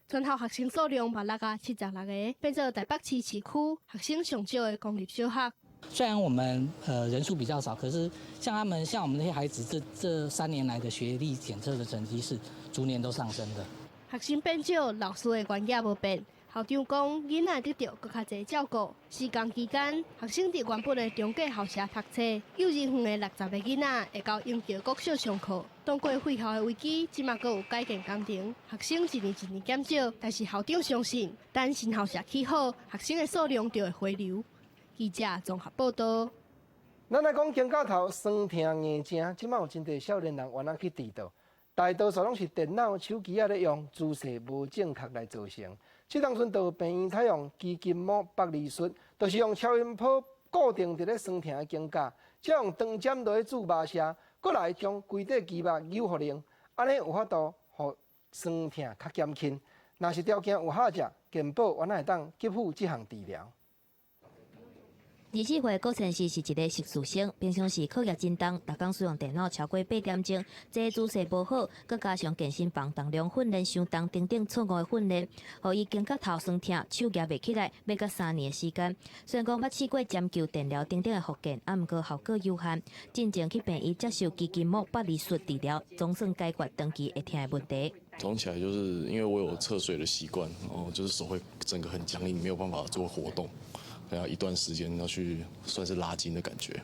全校學生數量嘛落甲76個，變做台北市市區學生上少的公立小學。雖然我們人數比較少，可是像他們像我們那些孩子，這3年來的學歷檢測的成績是逐年都上升的。學生變少，老師的專業無變。校長講，囡仔得著閣較濟照顧。施工期間，學生佇原本的中繼校舍讀冊，幼稚園的60個囡仔會到英橋國小上課。當過廢校的危機，這馬閣有改建工程，學生一年一年減少，但是校長相信，等新校舍起好，學生的數量就會回流。記者綜合報道。咱來講，肩胛頭酸疼硬頸，這馬有真濟少年人冤枉去跌倒，大多數攏是電腦、手機仔咧用，姿勢無正確來造成。這當陣就有病院採用肌筋膜剝離術，就是用超音波固定佇咧酸疼的肩胛，再用長針落去注麻射，閣來將規塊肌肉扭予軟，按呢有法度予酸疼較減輕。若是條件有合者，健保原來會當給付這項治療。24歲郭先生是一个碩士生，平常時課業真重，逐工使用電腦超過8點鐘，坐姿勢無好，閣加上健身房重量訓練傷重等等錯誤的訓練，予伊肩胛頭酸疼，手舉袂起來，欲甲3年的時間。雖然講捌試過針灸、電療等等的復健，啊，毋過效果有限。進前去病院接受肌筋膜剝離術治療，總算解決長期會疼的問題。早上起來就是因為我有側睡的習慣，然後就是手會整個很僵硬，沒有辦法做活動。要一段時間要去算是拉筋的感覺。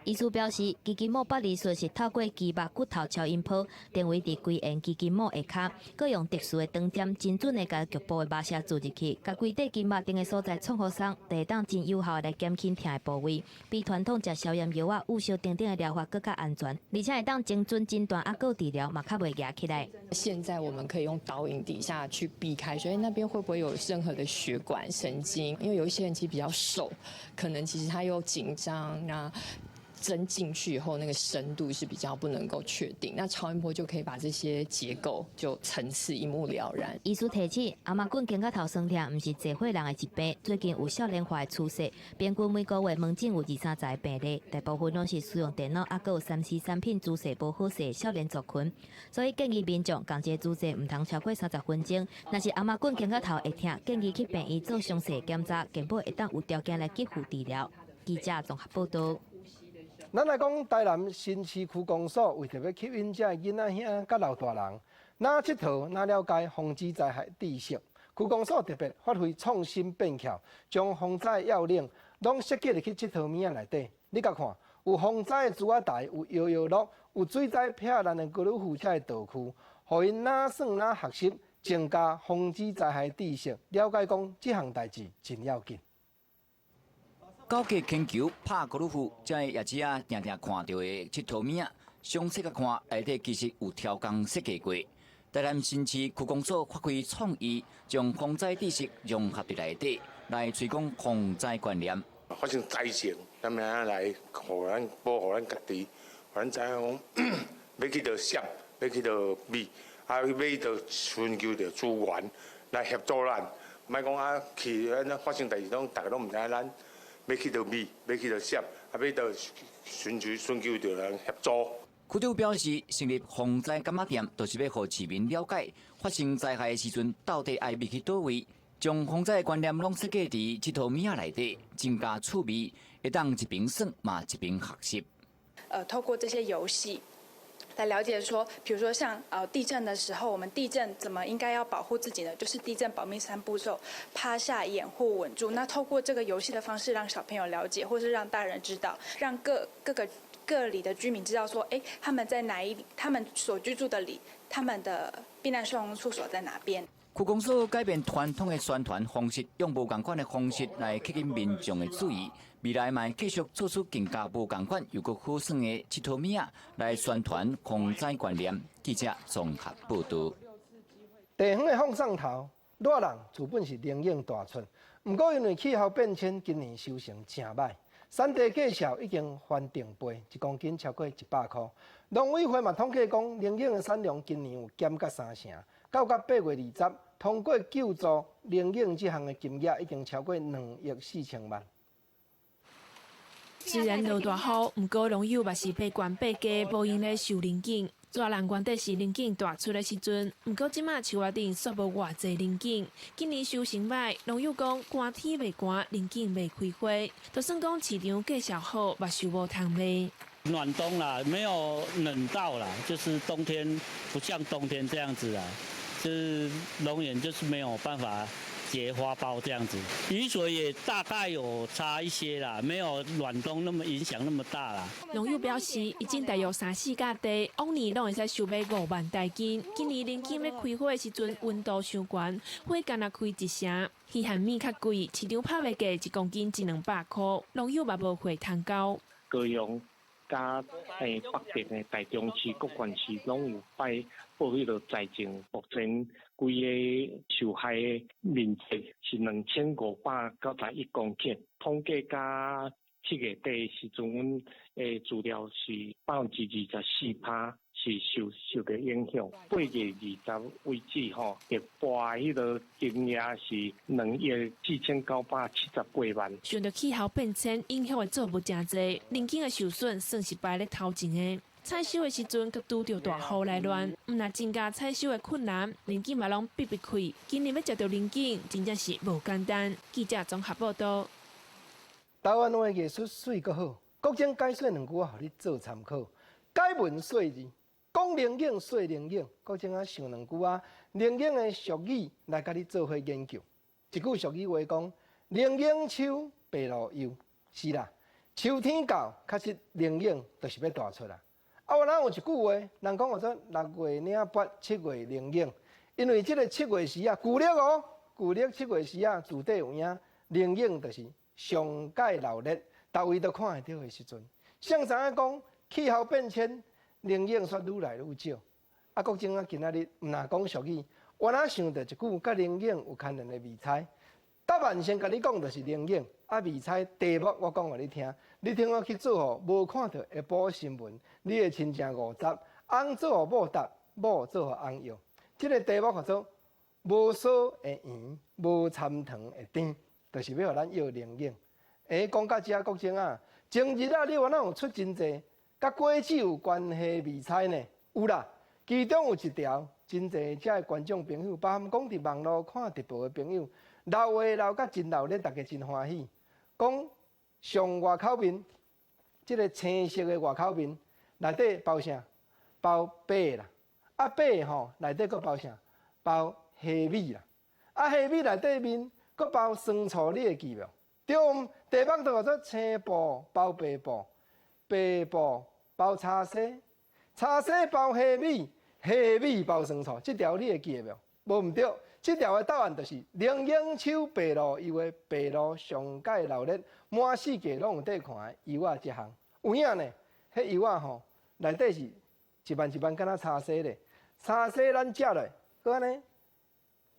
醫師表示，肌筋膜剝離術是透過肌肉骨頭超音波定位佇規緣肌筋膜下跤，閣用特殊的長針精準的共局部的麻射注入去，共規塊筋膜頂的所在創予鬆，就會當真有效來減輕疼的部位，比傳統食消炎藥仔、注射等等的療法閣較安全，而且會當精準診斷啊，閣治療嘛較袂壓起來。現在我們可以用導引底下去避開，所以那邊會不會有任何的血管、神經？因為有一些人其實比較瘦，可能其實他又緊張啊。針進去以後，那個深度是比較不能夠確定。那超音波就可以把這些結構就層次一目了然。醫師提醒，頷頸肩胛頭酸疼毋是濟歲人的疾病，最近有少年化的趨勢，平均每個月門診有二三十個病例，大部分攏是使用電腦，抑閣有3C 產品姿勢無好勢的少年族群。所以建議民眾仝一個姿勢毋通超過30分鐘。若是頷頸肩胛頭會疼，建議去病院做詳細檢查，健保會當有條件來給付治療。記者綜合報道。咱來講，台南新市區公所為著欲吸引遮囡仔兄佮老大人，若𨑨迌，若了解防止災害知識，區公所特別發揮創新變巧，將防災要領攏設計入去𨑨迌物仔內底。你共看，有防災的珠仔台，有搖搖樂，有水災避難的高爾夫遮的道具，予𪜶若耍若學習，增加防止災害知識，了解講這項代誌真要緊。九格鉛球、拍高爾夫，這个夜市仔定定看著的𨑨迌物仔，詳細共看，內底其實有超工設計過。台南新市區公所發揮創意，將防災知識融合佇內底，來推廣防災觀念。發生災情，咱們來予咱保護咱家己，予咱知影講欲去佗閃，欲去佗避，啊，欲去佗尋求著資源來協助咱。莫講啊去按怎發生代誌，攏逐家攏毋知影咱欲去佗避，欲去佗閃，啊，欲佗尋求著人協助。區長表示，成立防災柑仔店，就是欲予市民了解發生災害的時陣，到底愛避去佗位。將防災觀念攏設計佇𨑨迌物仔內底，增加趣味，會當一邊耍嘛一邊學習。透過這些遊戲來了解說，比如說像地震的時候，我們地震怎麼應該要保護自己呢？就是地震保命三步驟：趴下、掩護、穩住。那透過這個遊戲的方式，讓小朋友了解，或是讓大人知道，讓各里的居民知道說，哎，他們在哪一，他們所居住的里，他們的避難收容處所在哪邊。區公所改變傳統的宣傳方式，用無仝款的方式來吸引民眾的注意。未來嘛會繼續做出更加無仝款又閣好耍的𨑨迌物仔來宣傳防災觀念。記者綜合報導。地方的放送頭，熱人自本是龍眼大出，毋過因為氣候變遷，今年收成誠䆀。產地價數已經翻定倍，一公斤超過100箍。農委會嘛統計講，龍眼的產量今年有減甲三成，到甲8月20，通過救助龍眼這項的金額已經超過2億4千萬。雖然落大雨，毋過農友嘛是爬懸爬低，無閒咧收龍眼。熱人原底是龍眼大出的時陣，毋過這馬樹仔頂煞無偌濟龍眼。今年收成䆀，農友講寒天袂寒，龍眼袂開花，就算講市場價數好，嘛受無通賣。暖冬啦，沒有冷到啦，就是冬天不像冬天這樣子啊，就是龍眼就是沒有辦法結花苞這樣子，雨水也大概有差一些啦，沒有暖冬那麼影響那麼大啦。農友表示，以前大約三四甲地，往年攏會使收買5萬台斤。今年龍眼欲開花的時陣，溫度傷懸，花干焦開一成，稀罕物較貴，市場拍賣價一公斤一兩百箍，農友嘛無貨通交。高雄佮北邊的台中市、各縣市攏有擺報彼个災情，目前規个受害的面積是2591公頃。統計到7月底的時陣，阮的資料是24%是受著影響。8月20為止吼，熱播彼个金額是2億4978萬。受著氣候變遷影響的作物誠濟，龍眼的受損算是排咧頭前的。採收的時陣，閣拄著大雨來亂，毋但增加採收的困難，龍眼嘛攏閉閉開。今年欲食著龍眼，真正是無簡單。記者綜合報導。台灣話藝術媠閣好，國珍解說兩句仔，予你做參考。解文說字，講龍眼說龍眼，國珍仔想兩句仔，龍眼的俗語來共你做伙研究。一句俗語話講：龍眼秋，白露幼。是啦，秋天到，確實龍眼就是欲大出啦。啊，原來有一句話，人講叫做六月領拔，七月龍眼。因為這個七月時啊，舊曆哦，舊曆七月時啊，自底有影，龍眼就是上蓋鬧熱，逐位都看會著的時陣。誰知影講氣候變遷，龍眼煞愈來愈少。啊，國珍啊，今仔日毋若講俗語，我哪想著一句佮龍眼有牽連的謎猜。答案先共你講，就是龍眼。啊，謎猜題目我講予你聽，你聽我去做予無看著下晡新聞，你的親情50，翁做予某答，某做予翁搖。這个題目叫做無酥會圓，無摻糖會甜，就是欲予咱搖龍眼。欸，講到遮國珍啊，前日啊，你原來有出真濟佮果子有關係謎猜呢？有啦，其中有一條，真濟遮的觀眾朋友，包含講佇網路看直播的朋友，鬧話鬧甲真鬧熱，大家真歡喜。講上外口面，這个青色的外口面內底包啥？包白啦。啊白吼，內底閣包啥？包蝦米啦。啊蝦米內底面閣包酸醋，你會記無？對，題目就叫做青布包白布，白布包茶絲，茶絲包蝦米，蝦米包酸醋。這條你會記得無？無毋對，這條的答案就是龍眼秋白露柚的白露上蓋鬧熱，滿四界攏有佇看的柚仔這項。有影呢？彼柚仔吼，內底是一萬一萬敢若茶絲咧，茶絲咱食落，閣按呢，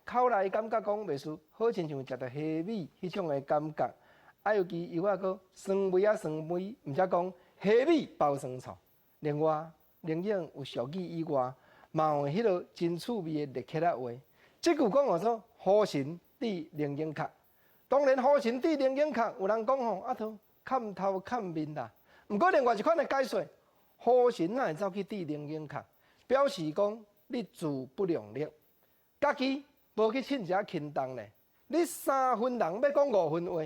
口內感覺講袂輸，好親像食著蝦米彼種的感覺。啊，尤其柚仔閣酸味仔酸味，毋才講蝦米包酸醋。另外，龍眼有俗語以外，嘛有彼个真趣味的立起仔話。這句講叫做雨神致龍眼殼。當然，雨神致龍眼殼，有人講吼，啊，都崁頭崁面啦。毋過另外一款的解說，雨神哪會走去致龍眼殼？表示講你自不量力，家己無去凊一下輕重咧。你3分人欲講5分話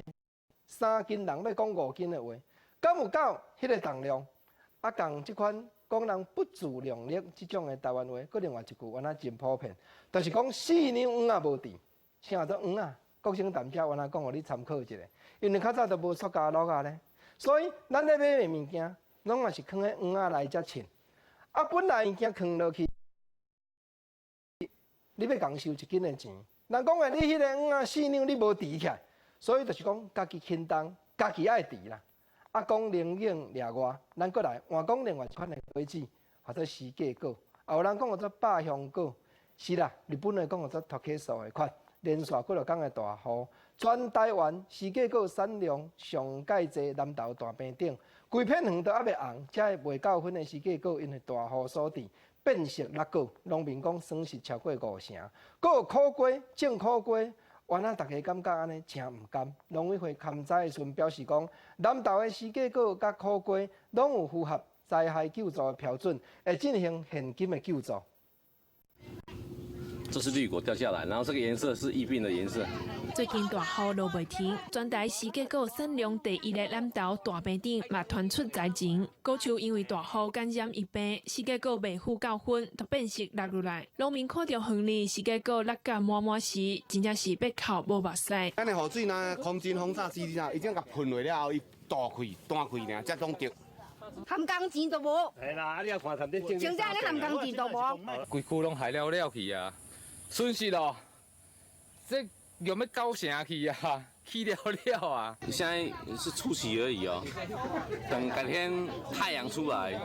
，3斤人欲講5斤的話，敢有夠彼个重量？啊，仝這款講人不自量力這種的台灣話，閣另外一句原來真普遍，就是講4兩黃仔無甜，啥做黃仔？國生踮遮原來講予你參考一下，因為較早都無塑膠罌仔咧，所以咱咧買的物件，攏嘛是囥佇黃仔內才稱。啊，本來物件囥落去，你欲共收一斤的錢，人講的你彼個黃仔4兩你無提起來，所以就是講家己輕重，家己愛提啦。啊，講寧遠掠外，咱閣來換講另外一款的果子，號做時計果，也有人講號做百香果，是啦，日本話講號做托克素的款，連續幾落工的大雨，全台灣時計果產量上蓋濟，南投大坪頂，規片園都猶未紅，才會未夠分的時計果，因為大雨所致變色落果，農民講損失超過5成。閣有苦瓜，種苦瓜，原來大家感覺按呢誠毋甘。農委會勘災的時陣表示講，南投的時計果佮苦瓜攏有符合災害救助的標準，會進行現金的救助。這是綠果掉下來，然後這個顏色是疫病的顏色。最近大雨落袂停，全台時計果產量第一的南投大坪頂嘛傳出災情，果樹因為大雨感染疫病，時計果未赴夠分，就變色落落來。農民看著園裡時計果落甲滿滿時，真正是欲哭無目屎。咱的雨水若空軍轟炸機啊，已經共噴落了後，伊彈開彈開爾，才攏著。含工錢都無。係啦，你也看看你真正你含工錢都無。規區攏害了了去啊，損失咯，這用欲九成去啊，去了了啊。現在是初期而已哦，等改天太陽出來，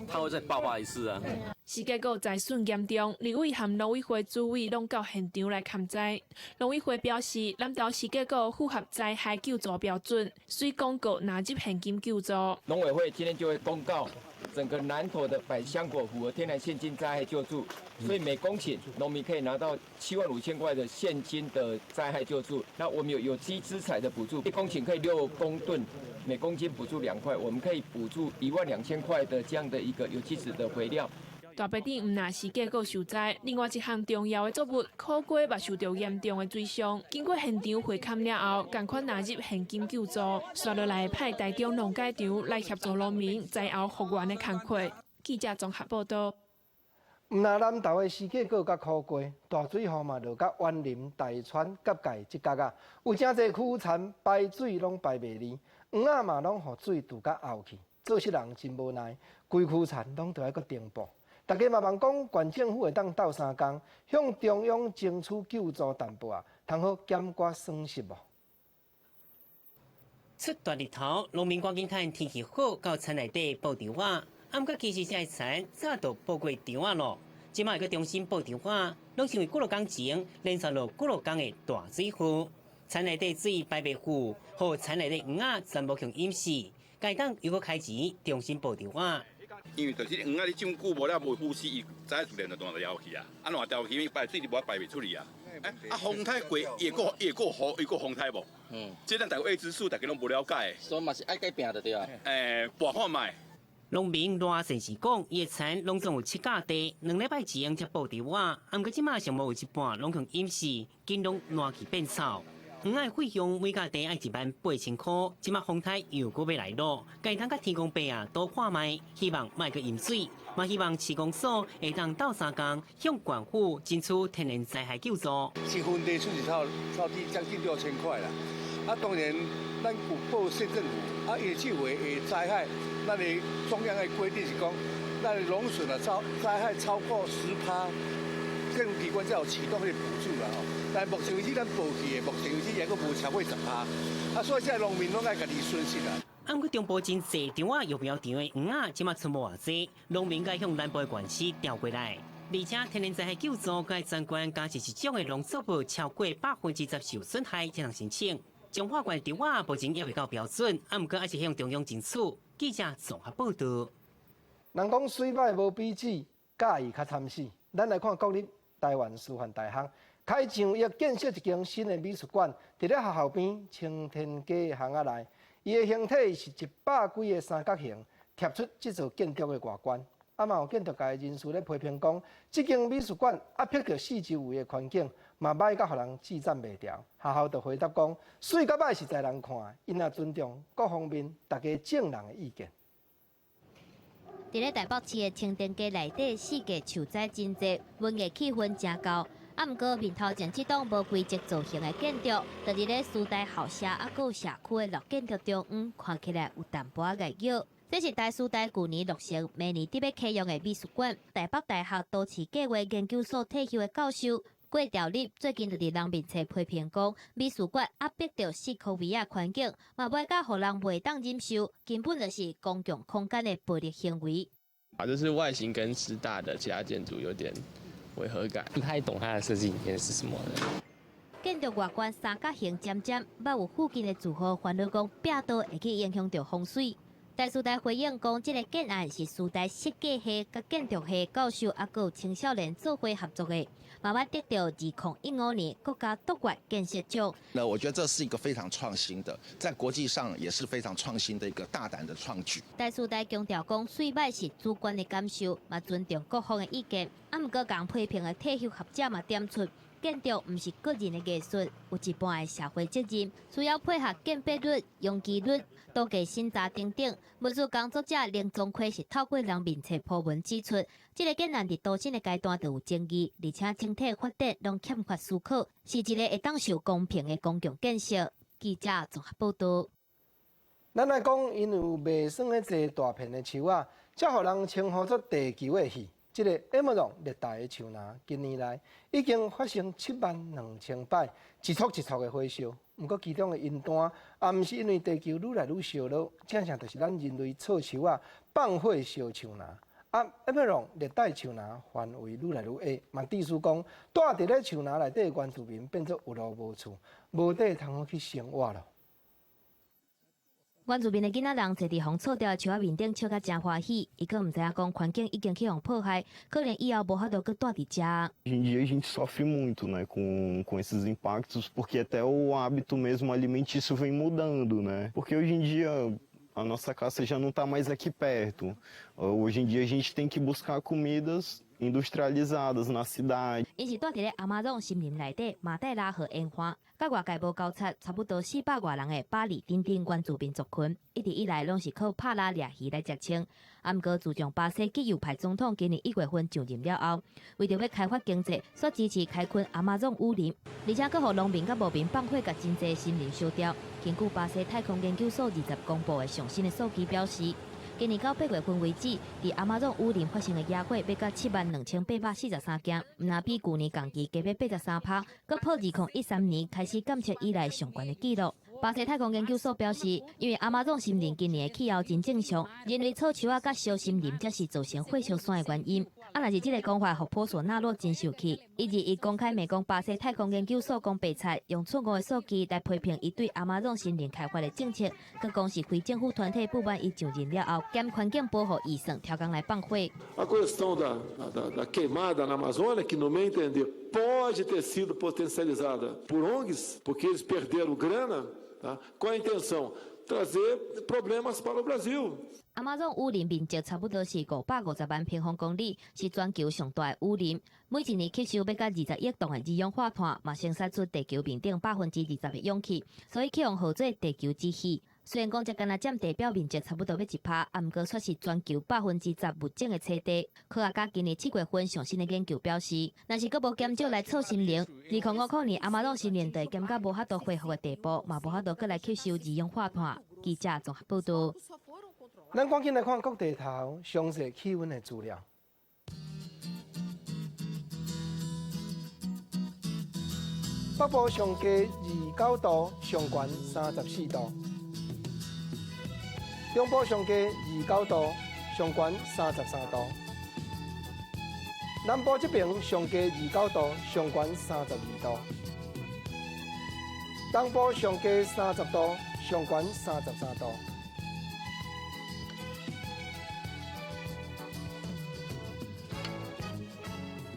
它會再爆發一次啊。時計果災損嚴重，立委和農委會主委攏到現場來勘災。農委會表示，南投時計果符合災害救助標準，遂公告納入現金救助。農委會今天就會公告，整個南投的百香果符合天然現金災害救助，所以每公頃農民可以拿到7萬5千塊的現金的災害救助。那我們有有機資材的補助，1公頃可以6公噸，每公斤補助2塊，我們可以補助1萬2千塊的這樣的一個有機質的肥料。大坪頂毋但時計果受災，另外一項重要的作物苦瓜嘛受著嚴重的水傷。經過現場會勘了後，仝款納入現金救助，紲落來派台中農改場來協助農民災後復原的工課。記者綜合報道。毋但南投的時計果佮苦瓜，大水雨嘛落甲員林、大川、甲界這角啊，有誠濟區田排水攏排袂離，黃仔嘛攏予水揬甲漚去，做事人真無奈，規區田攏著愛閣重播。大家嘛望講，縣政府會當鬥相共，向中央爭取救助淡薄仔，通好減寡損失無？出大日頭，農民趕緊趁天氣好，到田內底播稻仔。啊，毋過其實這个田早就播過稻仔囉，這擺閣重新播稻仔，攏是因為幾落工前連續落幾落工的大水雨，田內底水排袂赴，予田內底黃仔全部予淹死，該當又閣開錢重新播稻仔。因為就是黃仔你種久無了無呼吸，伊知影自然就斷掉去啊。啊，爛掉去，伊排水就無排袂出去啊。欸，啊，風颱過，伊會閣伊會閣雨，伊閣風颱無？嗯。這咱大家未知數，大家攏無了解。所以嘛是愛改變就對啊。欸，搏看覓。農民賴先生講，伊的田攏總有七甲地，2禮拜前才播稻仔，啊，毋過這馬上無有一半攏予淹死，緊攏爛去變臭。黃仔費用每甲地愛1萬8千箍，這馬風颱又閣欲來囉，該通佮天公伯啊賭看覓，希望莫閣淹水，嘛希望市公所會當鬥相共向縣府爭取天然災害救助。一分地出去超低將近6000塊啦。啊，當然咱有報縣政府，啊，伊這回的災害，咱的中央的規定是講，咱的農損啊超災害超過10%，政府機關才有啟動彼個補助啦吼。但目前為止，咱報去的，目前為止猶閣無超過10%，啊，所以這農民攏愛家己損失啦。啊，毋過中部真濟稻仔育苗場的黃仔，這馬賰無偌濟，農民該向南部的縣市調過來。而且天然災害救助，該全縣加是一種的農作物超過10%受損害才能申請。彰化縣稻仔目前猶未到標準，啊，毋過還是向中央爭取。記者綜合報道。人講水䆀無比水，佮意較慘死。咱來看國立臺灣師範大學開上億建設一間新的美術館，佇咧學校邊青天街巷仔內，伊的形體是100幾个三角形，貼出這座建築的外觀。啊嘛有建築界人士咧批評講，這間美術館壓迫著四周圍的環境，嘛䆀甲予人置讚袂牢。學校就回答講，媠佮䆀是在人看，𪜶也尊重各方面大家眾人的意見。佇咧台北市的清定街內底，四界樹栽真濟，文藝氣氛誠厚。啊，毋過面頭前這棟無規則造型的建築，就佇咧師大校舍啊，閣有社區的老建築中央，看起來有淡薄仔礙腳。這是台師大舊年落成，明年得欲啟用的美術館。台北大學都市計劃研究所退休的教授郭兆立最近就佇人面冊批評講，美術館壓迫著四箍圍仔環境，嘛䆀甲予人袂當忍受，根本就是公共空間的暴力行為。啊，就是外形跟師大的其他建築有點違和感，不太懂它的設計理念是什麼的。建築外觀三角形尖尖，捌有附近的住戶煩惱講，壁刀會去影響著風水。台師大回應講，這個建案是師大設計系佮建築系教授啊，閣有青少年做伙合作的，嘛捌得著2015年國家卓越建設獎。那我覺得這是一個非常創新的，在國際上也是非常創新的一個大膽的創舉。台師大強調講，媠䆀是主觀的感受，嘛尊重各方的意見。啊，毋過共批評的退休學者嘛點出，建築毋是個人的藝術，有一半的社會責任，需要配合建蔽率、容積率、土地審查等等。文史工作者林宗奎是透過人面冊鋪文指出，這個建案佇圖審的階段就有爭議，而且整體發展攏欠缺思考，是一個會當受公評的公共建設。記者綜合報導。咱來講，因為有袂算咧濟大片的樹仔，才予人稱呼做地球的戲。這个 Amazon 熱帶的樹林，近年來已經發生72000擺一束一束的火燒。毋過其中的因端，也毋是因為地球愈來愈燒熱，正正就是咱人類銼樹仔放火燒樹林。啊，Amazon 熱帶樹林範圍愈來愈狹，嘛致使講蹛佇咧樹林內底的原住民變做有路無厝，無地通好去生活囉。原住民的囡仔人坐佇予銼掉的樹仔面頂，笑甲誠歡喜。伊閣毋知影講環境已經去予破壞，可能以後無法度閣蹛佇遮。 Hoje em dia a gente sofre muito, né, com esses impactos, porque até o hábito mesmo alimentício vem mudando, né? Porque hoje em dia a nossa caça já não está mais aqui perto. Hoje em dia a gente tem que buscar comidas industrializadas na cidade. 𪜶是蹛佇咧亞馬遜森林內底馬代拉河沿岸，佮外界無交叉，差不多400外人的巴里丁丁原住民族群，一直以來攏是靠拍獵掠魚來食穿。啊，毋過自從巴西極右派總統今年1月份上任了後，為著欲開發經濟，煞支持開墾亞馬遜雨林，而且閣予農民佮牧民放火共真濟森林燒掉。根據巴西太空研究所20公布的上新的數據表示，今年到8月份為止，佇亞馬遜雨林發生的野火欲到72,843件，毋但比舊年同期加欲83%，閣破2013年開始監測以來上懸的紀錄。巴西太空研究所表示，因為亞馬遜森林今年的氣候真正常，人類銼樹仔佮燒森林才是造成火燒山的原因。啊，若是這个講法，予波索納洛真受氣，伊日伊公開罵講巴西太空研究所講白賊，用錯誤的數據來批評伊對亞馬遜森林開發的政策，閣講是非政府團體不滿伊上任了後，減環境保護預算，刁工來放火。 A questão da queimada na Amazônia, que no meu entender pode ter sido potencializada por ONGs, porque eles perderam grana, tá? Qual a intenção? Trazer problemas para o Brasil. 亞馬遜雨林面積差不多是550萬平方公里，是全球上大的雨林。每一年吸收欲到20億噸的二氧化碳，嘛生產出地球面頂20%的氧氣，所以去予號做地球之肺。雖然講才干焦佔地表面積差不多欲1%，啊，毋過卻是全球10%物種的棲地。科學家今年7月份上新的研究表示，若是閣無減少來銼森林，2050年亞馬遜森林就會減到無法度恢復的地步，嘛無法度閣來吸收二氧化碳。記者綜合報導。咱趕緊來看各地頭詳細氣溫的資料。北部上低29度，上懸34度；中部上低29度，上懸33度；南部這邊上低29度，上懸32度；東部上低30度，上懸33度。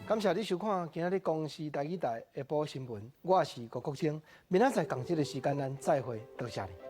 感謝你收看今仔日公視台語台下晡新聞，我是郭國清，明仔載仝這个時間咱再會，多謝你。